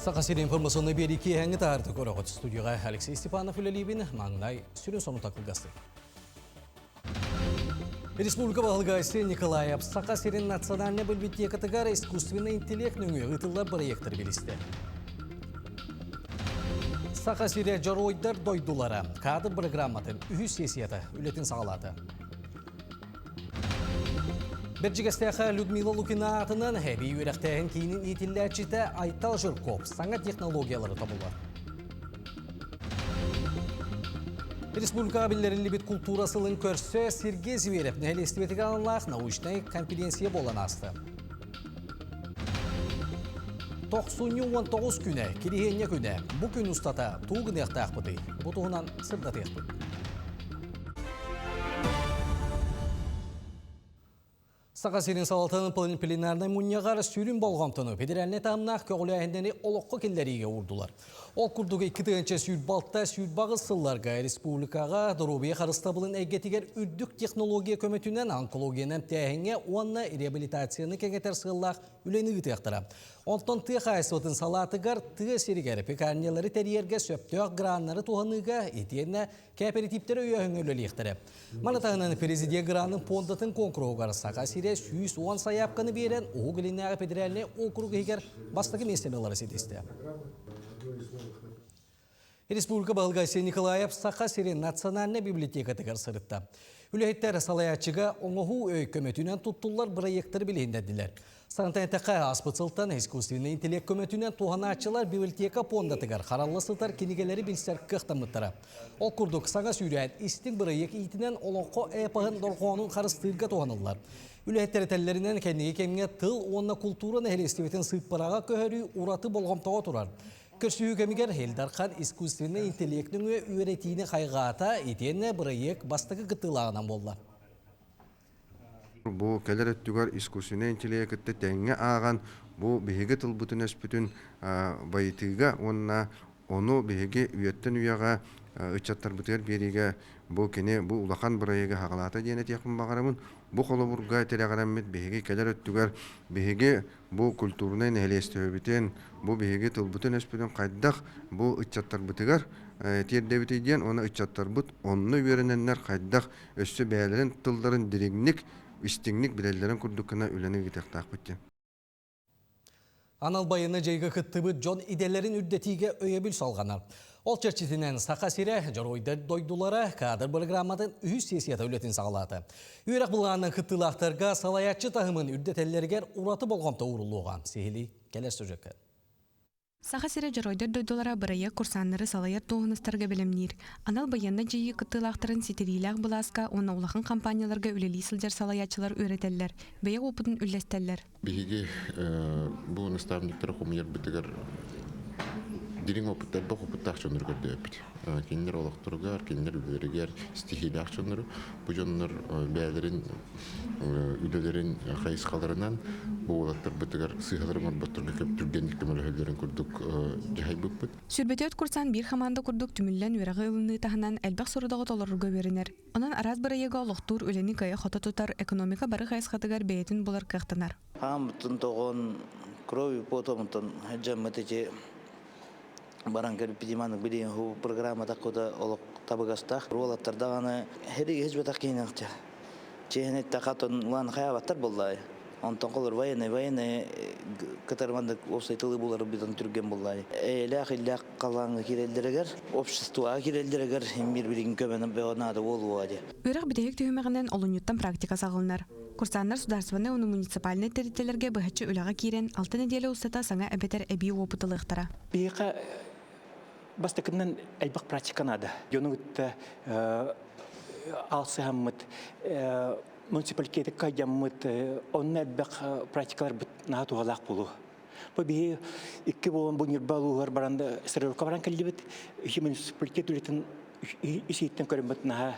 Саха сирин информационнай биэрии киэһэҥҥи таһаарда көрөҕүт. Студияҕа Алексей Степанов үлэлиибин. Маҥнай сүрүн сонута кылгастык. Республика баһылыга Айсен Николаев Саха сирин национальнай библиотекатыгар искусственный интеллект нөҥүө ыытыллар бырайыактары билистэ. Саха сирэ дьоруойдар дойдулара кадр программатын үһүс сессията үлэтин саҕалаата. Бэрдьигэстээхэ Людмила Лукина аатынан эбии үөрэхтээһин киинин иитиллээччитэ Айтал Жирков саҥа технологиялары тобулар. Республикаҕа биллэриллибит култуура сылын көрсө Сергей Зверев нэһилиэстибэтигэр аналлаах научнай конференция буолан ааста. Тохсунньу 19 күнэ, Кириһиэнньэ күнэ. Бу күн устата тугу гыныахтаахпытый? Бу туһунан сырдатыахпыт. Саха сирин салалтатын пленарнай мунньаҕар сүрүн болҕомтону федеральнай таһымнаах көҕүлээһиннэри олоххо киллэриигэ уурдулар. Ол курдук 2026-28 сылларга республикаҕа доруобуйа харыстабылын эйгэтигэр үрдүк технология көмөтүнэн онкологиянан эмтээһиҥҥэ уонна реабилитацияны кэҥэтэр сыаллаах үлэни ыытыахтара. Онтон тыа хаһаайыстыбатын салаатыгар тыа сиригэр пекарнялары тэрийэргэ сөптөөх граннары туһаныыга итиэннэ кээпэрэтииптэр өйөөһүҥҥэ үлэлиэхтэрэ. Маны таһынан Президент гранын пуондатын куонкуруһугар Саха сирэ 110 сайаапканы биэрэн Уһук Илиннээҕи федеральнай округ иһигэр бастакы миэстэни ылары ситистэ. Республика баһылыга Айсен Николаев Саха сирин национальнай библиотекатыгар сырытта. Үлэһиттэр салайааччыга оҥоһуу өй көмөтүнэн туттуллар бырайыактары билиһиннэрдилэр. Сантан эттэххэ, ааспыт сылтан искусственнай интеллект көмөтүнэн туһанааччылар библиотека пуондатыгар харалла сытар кинигэлэри билсэр кыахтаммыттара. Ол курдук, саҥа сүүрээн истиҥ бырайыак иитинэн олоҥхо эпоһын дорҕоонун харыстыырга туһаныллар. Үлэһиттэр этэллэринэн, кэнники кэмҥэ тыл уонна култуура нэһилиэстибэтин сыыппараҕа көһөрүү ураты болҕомтоҕо турар. Көрсүһүү кэмигэр Ил Дархан искусственнай интеллект нөҥүө үөрэтиини хайҕаата, итиэннэ бырайыак бастакы кыттыылааҕынан буолла. Бу кэлэр өттүгэр искусственнай интеллеги кытта тэҥҥэ ааҕан, бу биһиги тылбытын-өспүтүн байытыыга уонна ону биһиги үйэттэн үйэҕэ ыччаттарбытыгар биэриигэ бу кини бу улахан бырайыагы хаҕалаата диэн этиэхпин баҕарабын. Бу холобурга тирэҕирэммит биһиги кэлэр өттүгэр биһиги бу культурнай нэһилиэстибэбитин, бу биһиги тылбытын-өспүтүн хайдах бу ыччаттарбытыгар тиэрдэбитий диэн уонна ыччаттарбыт онно үөрэнэннэр хайдах өссө бэйэлэрин тылларын дириҥник, истиҥник билэллэрин курдук гына үлэни ыытыахтаахпыт диэн. Анал байыаннай дьайыыга кыттыбыт дьон идэлэрин үрдэтиигэ өйөбүл салҕанар. Ол чэрчитинэн Саха сирэ, Дьоруойдар дойдулара кадр бырагырааматын үһүс сессията үлэтин саҕалаата. Үөрэх былаанынан кыттыылаахтарга салайааччы таһымын үрдэтэллэригэр ураты болҕомто ууруллуоҕа. Сиһилии кэлэр сюжекка. Саха сирэ Дьоруойдар дойдулара бырайыак курсааннары салайар дуоһунастарга бэлэмниир. Анал байыаннай дьайыы кыттыылаахтарын ситэриилээх былааска уонна улахан хампаанньаларга үлэлии сылдьар салайааччылар үөрэтэллэр, бэйэ уопутун үллэстэллэр. Биһиги бу наставниктары хомуйарбытыгар дириҥ опыт, элбэх опыттаах дьоннору көрдөбүппүт. Кинилэр олохторугар, кинилэр үлэлэригэр ситиһиилээх дьоннору. Бу дьоннор бэйэлэрин үлэлэрин хайысхаларынан бу уолаттарбытыгар сыыһаларын оҥорботторго көп түргэнник көмөлөһөллөрүн курдук дьаһайбыппыт. Сүүрбэтиэт курсант биир хамаанда курдук түмүллэн үөрэҕи ылыныы таһынан элбэх сорудаҕы толорорго үөрэнэр. Онон араас бырайыагы олохтуур үлэни кыайа-хото тутар, экономика бары хайысхатыгар бэйэтин булар кыахтанар. Хааммытын тоҕон, крови потомтон дьаммыт ити баран кэлбит маннык билиэн ху программа таккута олох табыгастаах. Уолаттар даҕаны хериг хизбэтэх киһинэхчэ. Чиэһин эттэхэ лан хайаабаттар буоллаай. Онтон холор военный военный кытары маннык уопсай тылы булары бүтэн түргэн буоллаай. Эйэлээх иллээх халлааҥҥа киирэллэригэр, обществоҕа киирэллэригэр мир билигин көмөнө бөҕө наада буолуо диye. Үөрэх бүтэһик түһүмэҕинэн олунньуттан практика саҕаланар. Курсаннар судаарыстыбаннай уонна муниципальнай тэрилтэлэргэ быһаччы үлэҕэ киирэн, алта нэдиэлэ устата саҥа эбэтэр эбии уопут ылыахтара. Биһиэхэ бастакынан элбэх практика наада. Дьону кытта алсыһаммыт, муниципалитетка дьаммыт, онно элбэх практикаларбыт наһаа туһалаах буолуо. Бу биһи икки буолан бу Ньурба улууһугар баран стажировка баран кэллибит. Муниципалитет үлэтин ис-иһиттэн көрөммүт наһаа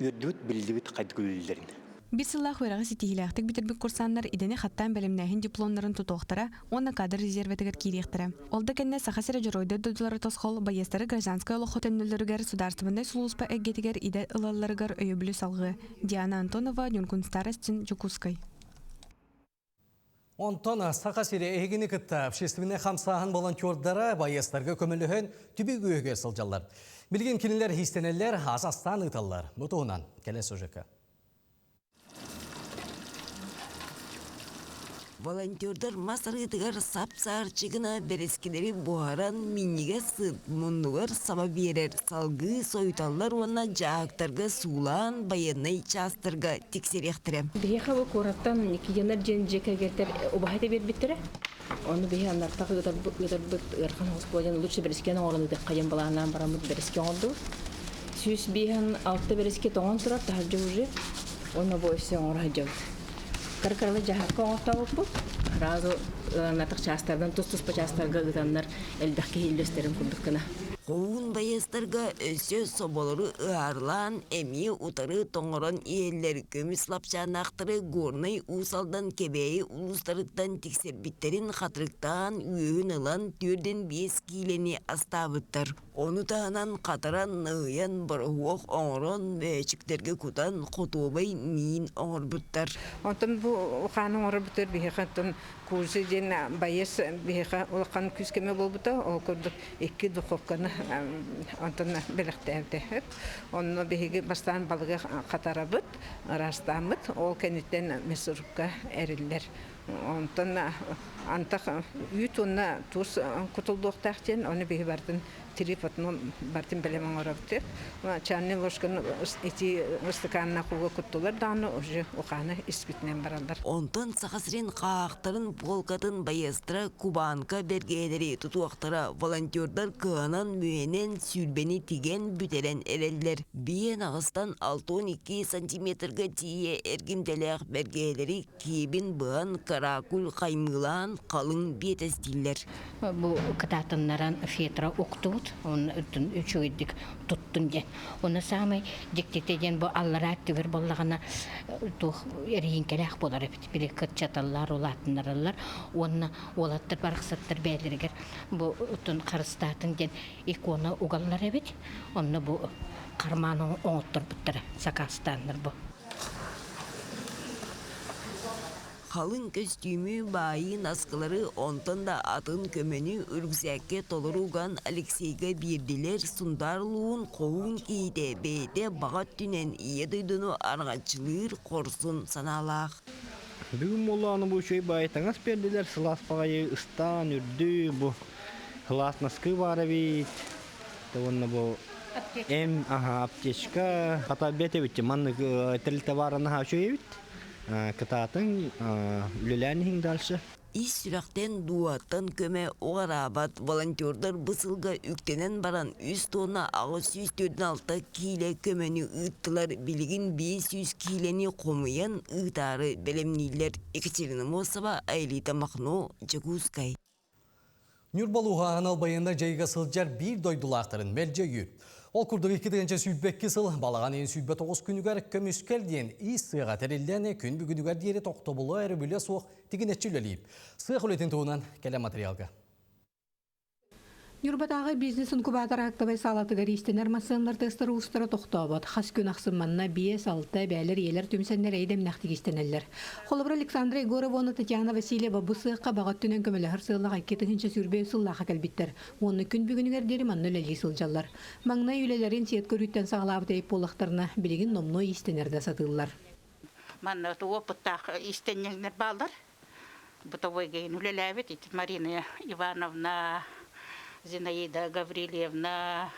үөрдүбүт, биллибит хайдах үлэлииллэрин. Биир сыллаах үөрэҕи ситиһиилээхтик бүтэрбит курсаннар идэни хаттаан бэлэмнээһин дипломнарын тутуохтара уонна кадр резервэтигэр киириэхтэрэ. Ол да кэннэ Саха сирэ Дьоруойдар дойдулара тосхол байыастары гражданскай олоххо төннөллөрүгэр судаарыстыбаннай сулууспа эйгэтигэр идэ ылалларыгар өйөбүлү салҕыа. Диана Антонова, Ньургун Старостин, Дьокуускай. Онтон Саха сирэ эһигини кытта общественнай хамсааһын волонтердара байыастарга көмөлөһөн түбүк үөһүгэр сылдьаллар. Билигин кинилэр иистэнэллэр, ас астаан ыыталлар. Бу туһунан кэлэ сюжекка. Волонтердар мас арыытыгар сап-саарчы гына бэрэскилэри буһаран минньигэс сыт муннугар саба биэрэр, салгыы сойуталлар уонна дьааһыктарга суулаан байыаннай чаастарга тиксэриэхтэрэ. Биһиэхэ бу куораттан Никитиннар диэн дьиэ кэргэттэр убаһа этэ биэрбиттэрэ. Ону биһи аннартах ыытарбыт, ыытарбыт ыарахан оҕус диэн лучше бэрэскиэн оҥорон ыытыахха диэн былааннаан бараммыт бэрэски оҥордубут. 156 бэрэски тоҥон турар таһырдьа уже. Уонна бу өссө оҥоро сылдьабыт. Кыр-кыралы дьаһакка оҥортообуппут. Сразу ыаннатых чаастардан тус-туспа чаастарга ыытаннар элбэх киһи иллэстэрин курдук гына. Хоһуун байыастарга өссө соболору ыһаарлаан, эмиэ утары тоҥорон иһэллэр. Көмүс лапчааннаахтары Горнай, Уус Алдан, Кэбээйи улуустарыттан тиксэрбиттэрин хатырыктаан үөһүн ылан 4-5 киилэни астаабыттар. Ону таһынан хатаран, ныһыйан, бороһуок оҥорон, мөһөөччүктэргэ кутан, хотуобай миин оҥорбуттар. Онтон бу хааны оҥорорбутугар биһиэхэ оттон курсы диэн байыас биһиэхэ улахан күүс-көмө буолбута. Ол курдук икки духовканы онтон бэлэхтээбитэ. Онно биһиги бастаан балыгы хатарабыт, ыраастааммыт. Ол кэнниттэн мясорубка эриллэр. Онтон антах үүт уонна туус кутуллуохтаах диэн, ону биһи бардын тири потом бартын бэлэм оҥоробут. Чайный ложканы ити ыстакааннаах ууга куттулар даҕаны уже ухааны испитинэн бараллар. Онтон Саха сирин хаһаахтарын полкатын байыастара Кубанка бэргэһэлэри тутуохтара, волонтердар кыһанан-мүһэнэн сүүрбэни тигэн бүтэрэн эрэллэр. Биэн аҕыстан 62 сантиметрга тиийэ эргимтэлээх бэргэһэлэри киэбин быһан, каракуль хаймыылаан халыҥ биэтэстииллэр. Бу кытаатыннаран фетра уктубут, оны үчүгэйдик туттун диэн. Оны саамай дьиктитэ диэн бу аллараа өттүгэр буоллаҕына туох эриһиҥкэлээх буолар эбит. Били кырчаталлар, улаатыннараллар уонна уолаттар барахсаттар бэйэлэригэр бу оттон харыстаатын диэн икона угаллар эбит. Онно бу карман оҥотторбуттара сакаастааннар бу. Халыҥ көстүүмү, баайыы наскылары, онтон да атын көмөнү үрүксээккэ толору уган Алексейга биэрдилэр. Сунтаар улууһун хоһуун киһитэ бэйэтэ баҕа өттүнэн Ийэ дойдуну арҕаччылыыр хорсун санаалаах. Бүгүн буоллаҕына бу үчүгэй баайы таҥас биэрдилэр, сылаас баҕайы ыстаан үрдүү, бу сылаас наскыы баар эбит. Уонна бу эм, аха, аптечка, хата бэт эбит, маннык тэрилтэ баара наһаа үчүгэй эбит. Кытаатыҥ, үлэлээн иһиҥ дальше. Ис сүрэхтэн, дууһаттан көмө уҕараабат волонтердар бу сылга үктэнэн баран 3 тонна 846 киилэ көмөнү ыыттылар. Билигин 500 киилэни хомуйан ыытаары бэлэмнииллэр. Екатерина Мосова, Аэлита Махно, Дьокуускай. Ньурба улууһа анал байыаннай дьайыыга сылдьар биир дойдулаахтарын мэлдьи өйүүр. Ол курдук 2022 сыл балаҕан ыйын 29 күнүгэр Көмүскэл диэн иис сыаҕа тэриллэн күн бүгүнүгэр диэри тохтобулу өрөбүлэ суох тигинэччи үлэлиир. Сыах үлэтин туһунан кэлэ материалга. Ньурбатааҕы бизнес-инкубатор актовай саалатыгар иистэнэр массыыналар тыастара уустара тохтообот. Хас күн ахсын манна биэс-алта эбээлэр ийэлэр түмсэннэр эйдэмнэхтик иистэнэллэр. Холобур, Александра Егорова уонна Татьяна Васильева бу сыахха баҕа өттүнэн көмөлөһөр сыаллаах 2025 сыллаахха кэлбиттэр уонна күн бүгүнүгэр диэри манна үлэлии сылдьаллар. Маҥнай үлэлэрин сиэт көрүүттэн саҕалаабыт эбит буоллахтарына, билигин номнуо иистэнэр да сатыыллар. Манна уопуттаах иистэнньэҥнэр бааллар. Бытовой гейн үлэлээбит ити Марина Ивановна, Зинаида Гаврильевна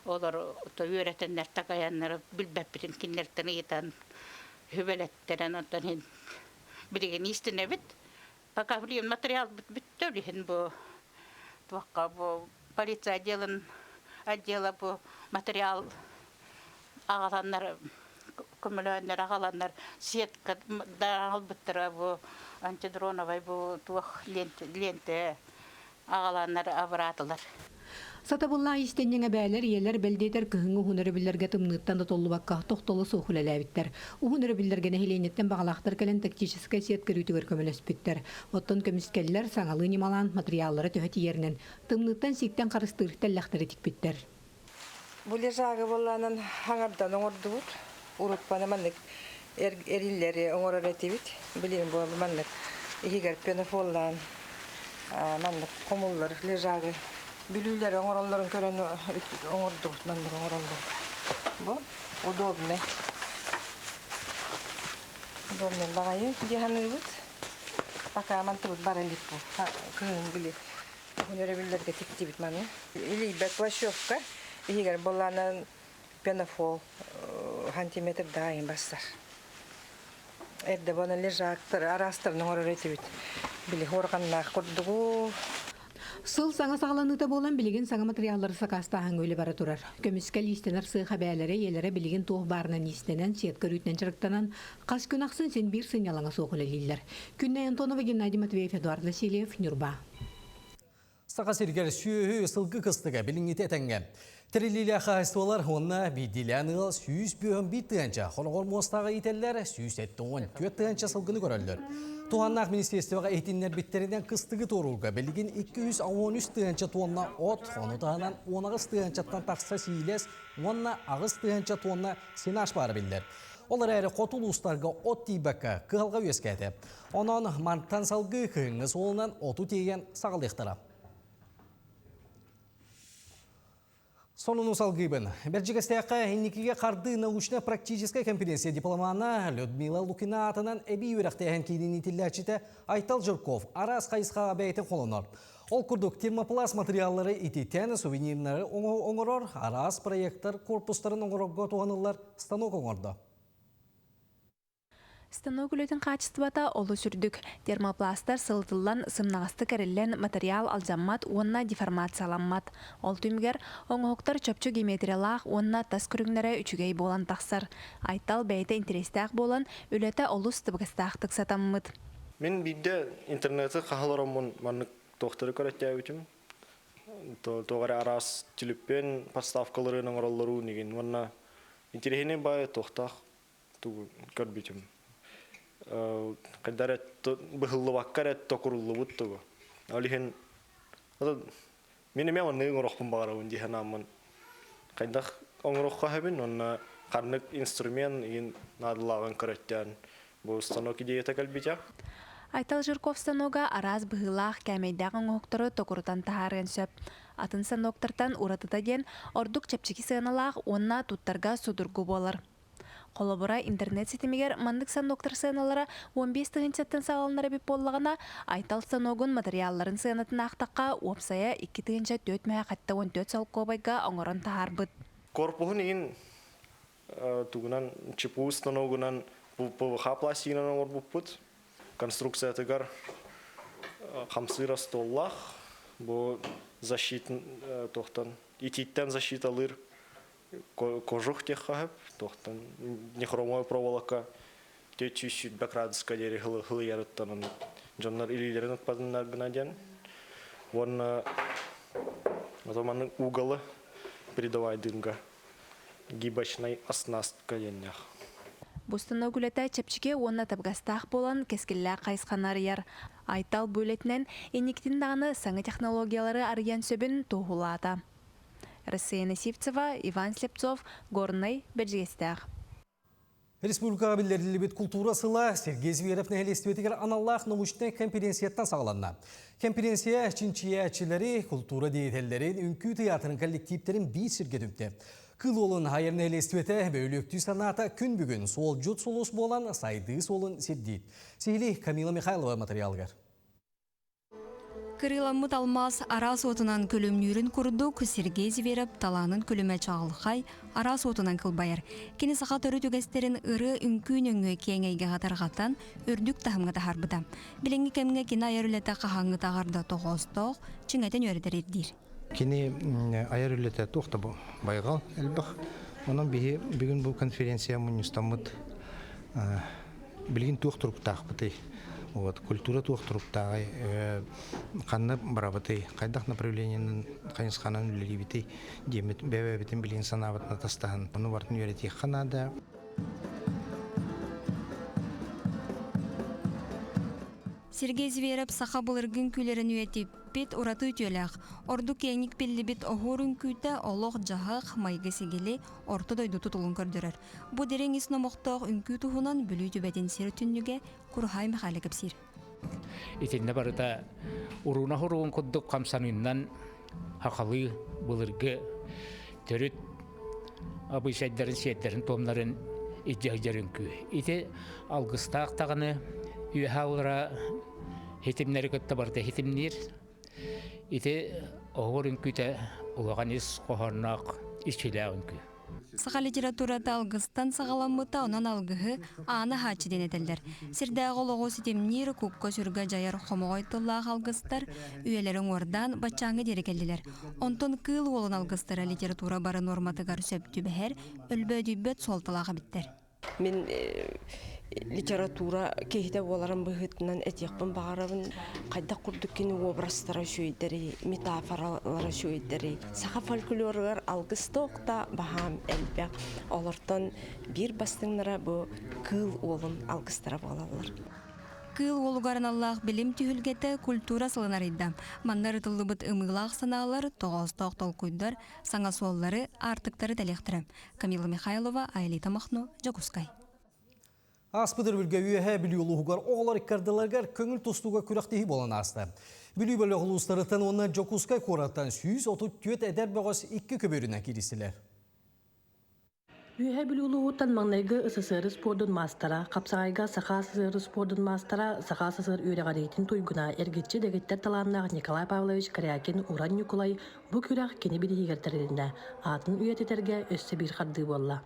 олор үөрэтэннэр такайаннар билбэппитин кинилэртэн ыйытан сүбэлэттэрэн онтон иһин билигин иистэнэбит. Пока билигин материалбыт бүттэ билигин бу туохха бу полиция отделын отдела бу материал аҕаланнар көмөлөөннөр аҕаланнар сетка да аҕалбыттара бу антидроновай бу туох лиэнтэ аҕаланнар абыраатылар. Сатабыллаах иистэнньэҥ эбээлэр, ийэлэр бэл диэтэр кыһыҥҥы уһун өрөбүллэргэ тымныыттан да толлубакка тохтоло суох үлэлээбиттэр. Уһун өрөбүллэргэ нэһилиэнньэттэн баҕалаахтар кэлэн тактическай сиэт көрүүтүгэр көмөлөспүттэр. Оттон көмүскэллэр саҥалыы ньымалаан матырыйааллара төһө тиийэринэн тымныыттан сииктэн харыстыыр тэллэхтэри тикпиттэр. Бу лежагы буоллаанан хаҥардан оҥордубут. Урут маны маннык эриллэри оҥорор этибит. Билигин буолла маннык. Иһигэр пенофоллаан маннык хомуллар лежагы бүлүүлэри оҥороллорун көрөн оҥордубут маннык оҥороллор. Бу удобный. Удобный баҕайы дии саныыбыт. Пока мантыбыт бара илик бу. Кыһын били уһун өрөбүллэргэ тиктибит маны. Илийбэт плащевка иһигэр буоллаанан пенофол сантиметр дайын бассар. Эрдэ буона лежактары араастарын оҥорор этибит. Били хуорҕаннаах курдугу. Сыл саҥа саҕаланыыта буолан билигин саҥа материаллары сакаастааһыҥҥа үлэ бара турар. Көмүскэл иистэнэр сыах эбээлэрэ ийэлэрэ билигин туох баарынан иистэнэн, сетка өрүүтүнэн дьарыктанан, хас күн ахсын син биир сынньалаҥа суох үлэлииллэр. Күннэй Антонова, Геннадий Матвеев, Эдуард Васильев, Ньурба. Саха сиригэр сүөһү сылгы кыстыга билиҥҥитэ этэҥҥэ. Тэриллиилээх хаһаайыстыбалар уонна биирдиилээн ыал 151 тыһыынча, хороҕор муостааҕы иитэллэр 174 тыһыынча сылгыны көрөллөр. Туһааннаах министиэристибэҕэ иһитиннэрбиттэринэн кыстыгы туоруурга билигин 213 тыһыынча туонна от, ону таһынан 18 тыһыынчаттан тахса сиилэс уонна 8 тыһыынча туонна сенаж баара биллэр. Ол эрээри хоту улуустарга от тиийбэккэ кыһалҕа үөскээтэ. Онон мантан салгыы кыһыҥҥы суолунан оту тиэйэн саҕалыахтара. Сонуну салгыыбын. Бэрдьигэстээххэ инникигэ хардыы научно-практическай конференция дипломана Людмила Лукина аатынан эбии үөрэхтээһин киинин иитиллээччитэ Айтал Жирков араас хайысхаҕа бэйэтин холонор. Ол курдук термопласт материаллары ититэн сувенирнары оҥорор, араас проектор корпустарын оҥорорго туһаныллар станок оҥордо. Станок үлэтин хаачыстыбата олус үрдүк. Термопластар сылытыллан, сымнаҕастык эриллэн, материал алдьаммат уонна деформацияламмат. Ол түмүгэр оҥоһуктар чопчу геометриялаах уонна тас көрүҥнэрэ үчүгэй буолан тахсар. Айтал бэйэтэ интэриэстээх буолан, үлэтэ олус табыгастаахтык сатаммыт. Мин биирдэ интернети хаһан олороммун маннык туохтары көрөттөөбүтүм. Туох эрэ араас түлүппүөн подставкаларын оҥороллорун игин уонна интэриэһинэй баай туохтаах тугу көрбүтүм. Хайда эрэ быһыллыбакка эрэ токуруллубут тугу. Ол иһин мин эмиэ манныгы оҥоруохпун баҕарабын дии санааммын хайдах оҥоруохха сөбүн уонна ханнык инструмент игин наадалааҕын көрөттөөн бу станок идеята кэлбитэ. Айтал Жирков станога араас быһыылаах кээмэйдээх оҥоһуктары токурутан таһаарыан сөп. Атын станоктартан уратыта диэн ордук чэпчэки сыаналаах уонна туттарга судургу буолар. Холобура, интернет ситимигэр маннык станоктар сыаналара 15 тыһыынчаттан саҕаланар эбит буоллаҕына, Айтал станогун матырыйаалларын сыанатын аахтахха, уопсайа 2474 солкуобайга оҥорон таһаарбыт. Корпуһун иһин тугунан ЧПУ станогунан ПВХ пластигынан оҥорбуппут. Конструкциятыгар хамсыыр остуоллаах, бу защит туохтан итииттэн защиталыыр кожух диэххэ сөп туохтан нехромовая проволока 420 градуска диэри хылыйарыттан дьоннор илиилэрин ыкпатыннар гына диэн уонна маннык угалы передавайдыырга гибочнай оснастка диэннээх. Бу станок үлэтэ чэпчэки уонна табыгастаах буолан кэскиллээх хайысханы арыйар. Айтал бу үлэтинэн инникитин даҕаны саҥа технологиялары арыйан сөбүн туоһулаата. Рассеяна Сивцева, Иван Слепцов, Горнай, Бэрдьигэстээх. Республикаҕа биллэриллибит култуура сыла Сергей Зверев нэһилиэстибэтигэр аналлаах научнай конференцияттан саҕаланна. Конференция чинчийээччилэри, култуура деятеллэрин, үҥкүү тыйаатырын коллективтэрин биир сиргэ түмтэ. Кыыл уолун айар нэһилиэстибэтэ бөөлүөктүү санаата күн бүгүн суолдьут сулус буолан сайдыы суолун сирдиир. Сиһилии Камила Михайлова материалыгар. Кырыыламмыт алмаас араас уотунан күлүмнүүрүн курдук, Сергей Зверев талаанын күлүмэ чаҕылхай, араас уотунан кылбайар. Кини саха төрүт үгэстэрин ырыа-үҥкүү нөҥүө киэҥ эйгэҕэ тарҕатан, үрдүк таһымҥа таһаарбыта. Билиҥҥи кэмҥэ кини айар үлэтэ хаһааҥҥытааҕар да тоҕоостоох, чиҥэтэн үөрэтэр ирдиир. Кини айар үлэтэ туох да байҕал элбэх. Онон биһи бүгүн бу конференция мунньустаммыт билигин туох туруктаахпытый? Вот, культура туох туруктааҕый? Ханна барабытый? Хайдах направлениенын хайысханан үлэлиибитий? диэммит бэйэбитин билигин санаабытын атастаһан, ону барытын үөрэтиэххэ наада. Сергей Зверев саха былыргы үҥкүүлэрин үйэтиппит ураты үтүөлээх, ордук киэҥник биллибит оһуор үҥкүүтэ олох-дьаһах, майгы-сигили, орто дойду тутулун көрдөрөр. Бу дириҥ ис номохтоох үҥкүү туһунан Бүлүү түбэтин сир түннүгэ Куруһаай Михайло кэпсиир. Итиннэ барыта урууна хоруун курдук хамсаныыннан хахалыы былыргы төрүт абыйсайдарын сиэрдэрин-туомнарын илдьэ сылдьар үҥкүү. Ити алгыстаах даҕаны үөһэ аллара хитимнэри кытта барыта хитимниир. Ити оһуор үҥкүүтэ улахан ис хоһоонноох иччилээх үҥкүү. Саха литературата алгыстан саҕаламмыта, онон алгыһы аана аһааччы диэн этэллэр. Сирдээҕи олоҕу ситимниир, кукка-сүргэ дьайар хомоҕой тыллаах алгыстар үйэлэри уҥуордаан баччааҥҥа диэри кэллилэр. Онтон Кыыл Уолун алгыстара литература бары нуорматыгар сөп түбэһэр, өлбөөдүйбэт суолталаах эбиттэр. Мин литература киһитэ буоларым быһыытынан этиэхпин баҕарабын. Хайдах курдук кини образтара үчүгэйдэрий, метафоралара үчүгэйдэрий. Саха фольклоругар алгыс туох да баһаам элбэх. Олортон биир бастыҥнара бу Кыыл Уолун алгыстара буолаллар. Кыыл уолугар аналлаах билим түһүлгэтэ культура сылын арыйда. Манна ырытыллыбыт ымыылаах санаалар, тоҕоостоох толкуйдар, саҥа суоллары, аартыктары тэлиэхтэрэ. Камила Михайлова, Айлита Махно, Дьокуускай. Ааспыт өрөбүлгэ Үөһээ Бүлүү улууһугар оҕолор иккардыларыгар көҥүл тустууга күрэхтэһии буолан ааста. Бүлүү бөлөх улуустарыттан уонна Дьокуускай куораттан 134 эдэр бөҕөс икки көбүөрүнэн кииристилэр. Үөһээ Бүлүү улууһуттан маҥнайгы СССР спордун маастара, хапсаҕайга Саха СССР спордун маастара, Саха СССР үөрэҕириитин туйгуна, эргиччи дэгиттэр талааннаах Николай Павлович Корякин Уран Ньукулай Бу күрэх кини бирииһигэр тэрилиннэ, аатын үйэтитэргэ өссө биир хардыы буолла.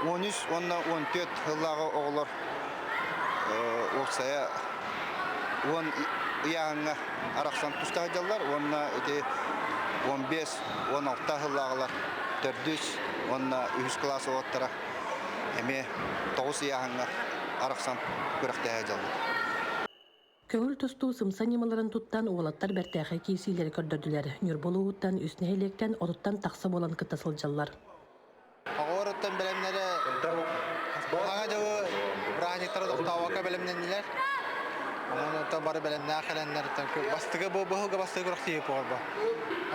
13 уонна 14 сыллааҕы оҕолор уопсайа 10 ыйааһыҥҥа арахсан туста сылдьаллар уонна ити 15-16 сыллааҕылар төрдүс уонна үһүс кылаас уолаттара эмиэ 9 ыйааһыҥҥа арахсан күрэхтэһэ сылдьаллар. Көҥүл тустуу сымса ньымаларын туттан уолаттар бэртээхэй киирсиилэри көрдөрдүлэр. Ньурба улууһуттан үс нэһилиэктэн отуттан тахса буолан кытта сылдьаллар. Оҕолоруттан бэлэмнэрэ Саҥа дьылы бырааһынньыктара тохтообокко бэлэмнэннилэр. Онон оттон бары бэлэмнээх кэлэннэр бастыгы бу быһылга бастыгы күрэхтиһии буолбо.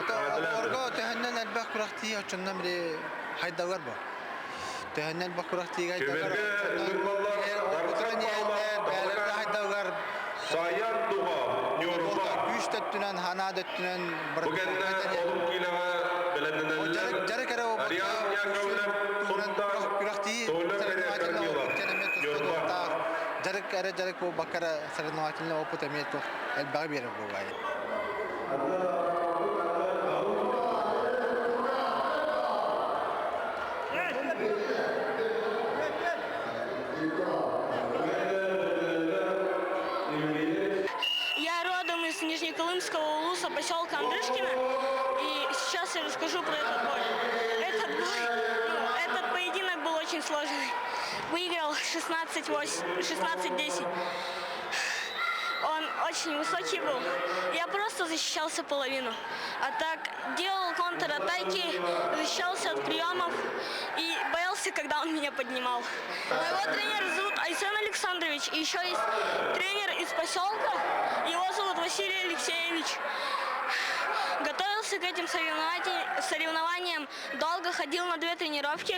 Ото оҕолорго төһөннөн элбэх күрэхтиһии оччоннон били хайдалар бу. Төһөннөн элбэх күрэхтиигэ хайдалар оччоннон иһэллэр, бээлэргэ хайдалар Сайан туга Ньурба күүс өттүнэн, ханаа да өттүнэн Бу кэннэ олум киилэҕэ бэлэмнэнэллэр. Дьарык эрэ Ариан Яковлев Сунтаар күрэхтиһии Толя Корнилов Ньурба дьарык эрэ дьарык буолбакка эрэ соревновательный опыт эмиэ туох элбэҕи биэрэр буолбай. Я родом из Нижнеколымского улуса поселка Андрышкино, и сейчас я расскажу про этот бой. Этот бой, ну, этот поединок был очень сложный. Выиграл 16-8, 16-10. Он очень высокий был. Я просто защищался половину. А так делал контратаки, защищался от приемов и боялся, когда он меня поднимал. Моего тренера зовут Айсен Александрович. И еще есть тренер из поселка. Его зовут Василий Алексеевич. Готовился к этим соревнованиям, долго ходил на две тренировки.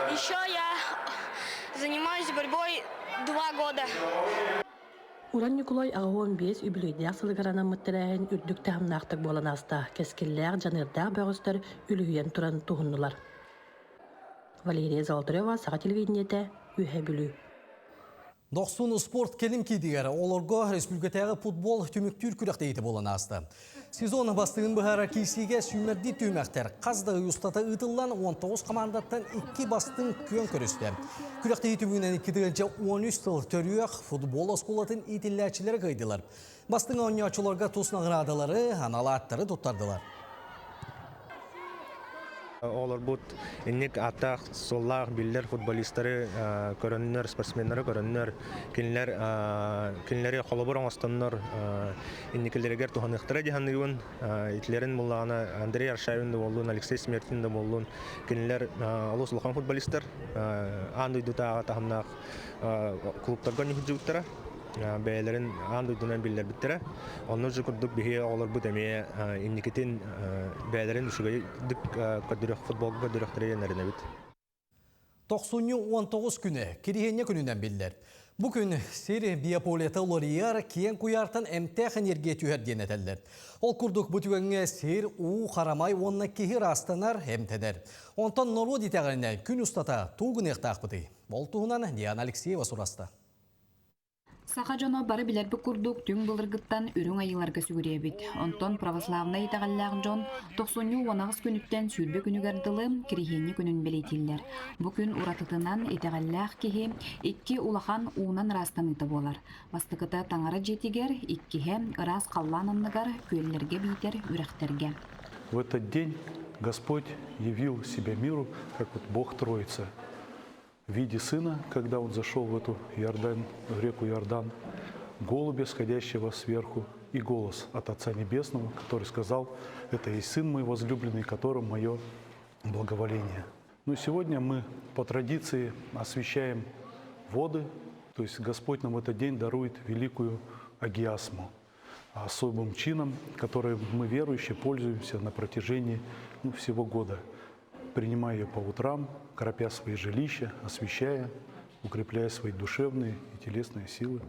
Еще я занимаюсь борьбой 2 года. Уран Ньукулай 85 үбүлүөйдээх сылыгар анаммыт тэрээһин үрдүк таһымнаахтык буолан ааста. Кэскиллээх, дьаныардаах бөҕөстөр үлүһүйэн туран туһуннулар. Валерия Золотарева, Саха телевидениетэ, Үөһээ Бүлүү. Дохсун спорт кэлим киидигэр олорго республикатааҕы футбол түмүктүүр күрэхтэһиитэ буолан ааста. Сезон бастыгын быһаарар киирсиигэ сүүмэрдии түһүмэхтэр хас да ый устата ыытыллан 19 командаттан икки бастыҥ күөн көрүстэ. Күрэхтэһии түмүгүнэн 2013 сыл төрүөх футбол оскуолатын иитиллээччилэрэ кыайдылар. Бастыҥ оонньооччуларга тус наҕараадалары, анал ааттары туттардылар. Оҕолорбут инник ааттаах суоллаах биллэр футболистары көрөннөр, спортсменнары көрөннөр, кинилэр кинилэри холобур оҥостоннор инникилэригэр туһаныахтара дии саныыбын. Итилэрин буллаҕына Андрей Аршавин да буоллун, Алексей Смертин да буоллун, кинилэр олус улахан футболистар, аан дойдутааҕы таһымнаах клубтарга ньуһудьубуттара. Бэйэлэрин аан дойдунан биллэрбиттэрэ. Онно же курдук биһи оҕолорбут эмиэ инникитин бэйэлэрин үчүгэйдик көрдөрөх футболга көрдөрөхтөрө диэн эрэнэбит. Тохсунньу 19 күнэ Кириһиэнньэ күнүнэн биллэр. Бу күн сир биополета уларыйар, киэҥ куйаартан эмтээх энергия түһэр диэн этэллэр. Ол курдук бу түгэҥҥэ сир, уу, харамай уонна киһи ыраастанар, эмтэнэр. Онтон норуот итэҕэлинэн күн устата тугу гыныахтаахпытый? Ол туһунан Диана Алексеева сураста. Саха дьоно бары билэрбит курдук түҥ былыргыттан үрүҥ айыыларга сүгүрүйэбит. Онтон православнай итэҕэллээх дьон тохсунньу 18 күнүттэн 20 күнүгэр дылы Кириһиэнньэ күнүн бэлиэтииллэр. Бу күн уратытынан итэҕэллээх киһи икки улахан уунан ыраастаныыта буолар. Бастакыта таҥара дьиэтигэр, иккиһэ ыраас халлаан анныгар, күөллэргэ биитэр үрэхтэргэ. В этот день Господь явил себя миру, как вот Бог Троица. В виде Сына, когда Он зашел в эту Иордан, в реку Иордан, голубя, сходящего сверху, и голос от Отца Небесного, который сказал, «Это есть Сын мой возлюбленный, которым мое благоволение». Но сегодня мы по традиции освящаем воды, то есть Господь нам в этот день дарует великую агиасму, особым чином, которым мы, верующие, пользуемся на протяжении ну, всего года, принимая ее по утрам, кропя свои жилища, освящая, укрепляя свои душевные и телесные силы.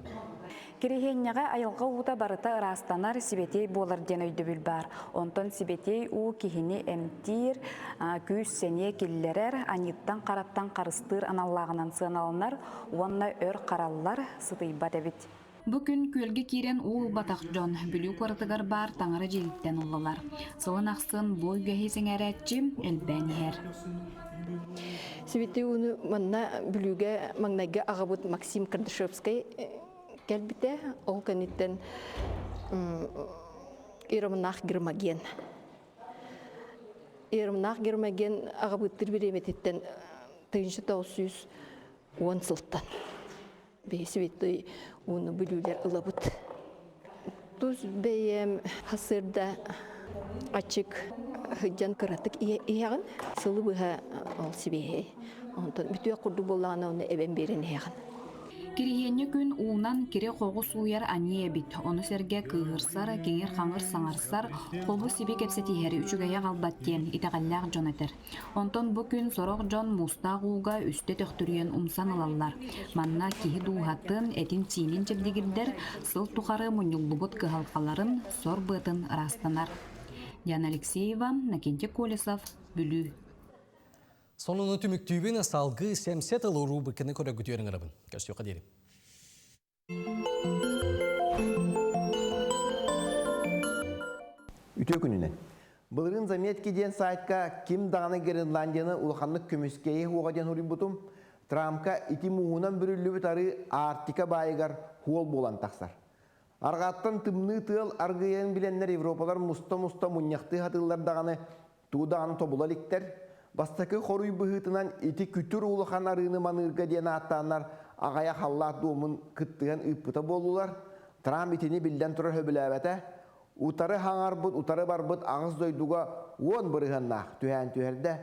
Кириһиэнньэҕэ айылҕа уута барыта ыраастанар, сибэтиэй буолар диэн өйдөбүл баар. Онтон сибэтиэй уу киһини эмтиир, күүс-сэниэ киллэрэр, аньыыттан-хараттан харыстыыр аналлааҕынан сыаналанар уонна өр хараллар, сытыйбат эбит. Бу күн күөлгэ киирэн уу ылбатах дьон Бүлүү куоратыгар баар таҥара дьиэтиттэн ыллылар. Сылын ахсын бу үгэһи сэҥээрээччи элбээн иһэр. Сибэтиэй ууну манна Бүлүүгэ маҥнайгы аҕабыт Максим Кардашевскай кэлбитэ. Ол кэнниттэн Иеромонах Гермоген. Иеромонах Гермоген аҕабыттыр бириэмэтиттэн 1910 сылтан биһи святой ууну бүлүүлэр ылабыт. Тус бэйэм хасырда ачык сылдьан кыратык иһэҕин сылы быһа ол сибиэһэй. Онтон бүтүөх курдук буоллаҕына оны эбэн биэрэн иһэҕин. Кириһиэнньэ күн уунан кири-хоҕу сууйар аньыы эбит. Ону сэргэ кыыһырсар, киҥир-хаҥыр саҥарсар, хобу-сиби кэпсэтиһэр үчүгэйи аҕалбат диэн итэҕэллээх дьон этэр. Онтон бу күн сорох дьон муустаах ууга үстэ төхтүрүйэн умсан ылаллар. Манна киһи дууһатын, этин-сиинин чэбдигирдэр, сыл тухары мунньуллубут кыһалҕаларын, сор быатын ыраастанар. Диана Алексеева, Накентий Колесов, Бүлүү. Сонуну түмүктүүбүн салгыы сэмсэ тыл рубриканы көрөгүтүөр ыҥырабын. Көрсүөххэ диэри. Үтүө күнүнэн. Былырыын заметки диэн сайтка ким даҕаны Гренландияны улаханнык көмүскэйи уоҕа диэн суруйбутум. Трампка ити мууһунан бүрүллүбүт арыы Арктика баайыгар хуол буолан тахсар. Арҕааттан тымныы тыал аргыйарын билэннэр Европалар муста-муста мунньахтыы сатыыллар даҕаны тугу даҕаны тобула иликтэр. Бастакы хоруй быһыытынан ити күтүр улахан арыыны маныырга диэн ааттааннар аҕайа халлаат дуомун кыттыһан ыыппыта буоллулар. Трамп итини биллэн турар сөбүлээбэтэ. Утары хаҥарбыт, утары барбыт аҕыс дойдуга 10 бырыһыаннаах түһээн түһэрдэ.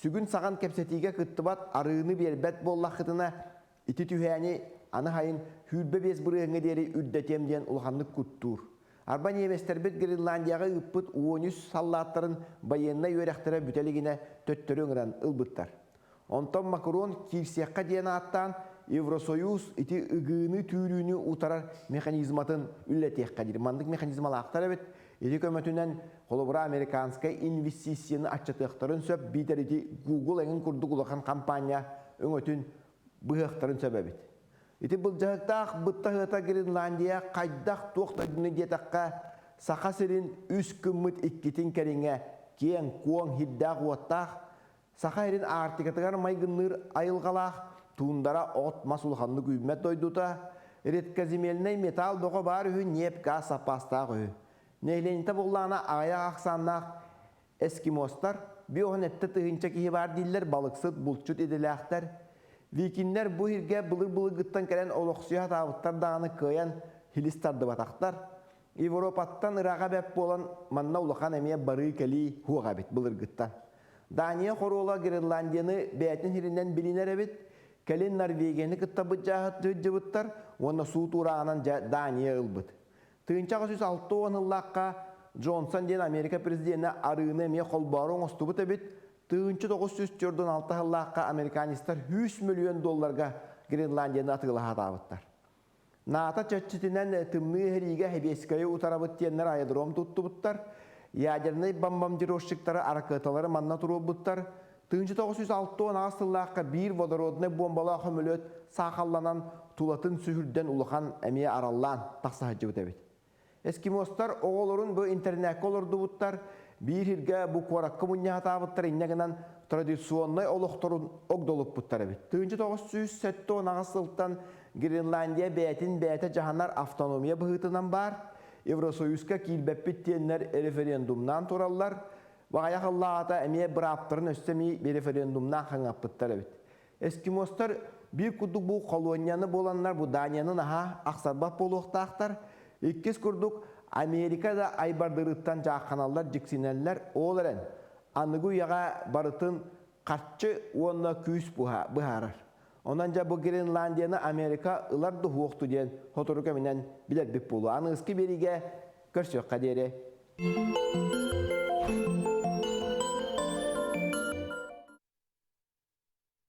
Сүгүн саҕан кэпсэтиигэ кыттыбат арыыны биэрбэт буоллаххытына Ити түһээни аны сайын 25 бырыһыаҥҥа диэри үрдэтиэм диэн улаханнык куттуур. Арба ньиэмэстэрбит Гренландияҕа ыыппыт 13 саллааттарын байыаннай үөрэхтэрэ бүтэ илигинэ төттөрү ыҥыран ылбыттар. Онтон Макрон киирсиэххэ диэн ааттаан Евросоюз ити ыгыыны-түүрүүнү утарар механизматын үлэлэтиэххэ диир. Маннык механизмалаахтар эбит. Ити көмөтүнэн холобура американскай инвестицияны аччатыахтарын сөп биитэр ити Google эҥин курдук улахан хампаанньа өҥөтүн быһыахтарын сөп эбит. Ити былдьаһыктаах быттаһыата Гренландия хайдах туох дойдуну диэтэххэ, Саха сирин үс гыммыт иккитин кэриҥэ киэҥ-куоҥ сирдээх-уоттаах, Саха сирин Арктикатыгар майгынныыр айылҕалаах, туундара от-мас улаханнык үүммэт дойдута, редкоземельнай металл бөҕө баар үһү, ньиэп-гаас саппаастаах үһү. Нэһилиэнньэтэ буоллаҕына аҕыйах ахсааннаах Эскимостар, биоһун эттэ тыһыынча киһи баар дииллэр, балыксыт, булчут идэлээхтэр. Викиннэр бу сиргэ былыр-былыргыттан кэлэн олохсуйа сатаабыттар даҕаны кыайан хилис тардыбатахтар. Европаттан ырааҕа бэрт буолан, манна улахан эмиэ барыы-кэлии суох эбит былыргыттан. Дания хоруола Гренландияны бэйэтин сиринэн билинэр эбит, кэлин Норвегияны кытта быдьааһыт сылдьыбыттар уонна суут уурааҕынан дьэ Дания ылбыт. 1860 сыллаахха Джонсон диэн Америка президенэ арыыны эмиэ холбоору оҥостубут эбит. 1946 сыллаахха американецтар 100 мөлүйүөн долларга Гренландияны атыылаһа сатаабыттар. НАТО чэрчитинэн тымныы сэриигэ Сэбиэскэйи утарабыт диэннэр аэродром туттубуттар. Ядернай бомбардировщиктары аракыаталары манна туруорбуттар. 1968 сыллаахха биир водороднай буомбалаах сөмөлүөт саахалланан тулатын сүһүрдэн улахан эмиэ араллаан тахса сылдьыбыт эбит. Эскимостар оҕолорун бу интернакка олордубуттар, биир сиргэ бу куоракка мунньахатаабыттар инньэ гынан традиционнай олохторун огдолуппуттар эбит. 1978 сылтан Гренландия бэйэтин бэйэтэ дьаһанар автономия быһыытынан баар, Евросоюзка киирбэппит диэннэр референдумнаан тураллар. Баҕайах ыллаҕата эмиэ бырааптарын өссө эмиэ референдумнаан хаҥаппыттар эбит. Эскимостар биир курдук бу холуонньаны буоланнар бу Данияны наһаа ахсарбат буолуохтаахтар. Иккис курдук Америка да айбардырыттан дьаахханаллар, дьиксинэллэр. Ол эрэн аныгы үйэҕэ барытын харчы уонна күүс быһаарар. Онон дьэ бу Гренландияны Америка ылар да уһуохту диэн сотору кэминэн билэрбит буолуо. Аныгыскы биэриигэ көрсүөххэ диэри.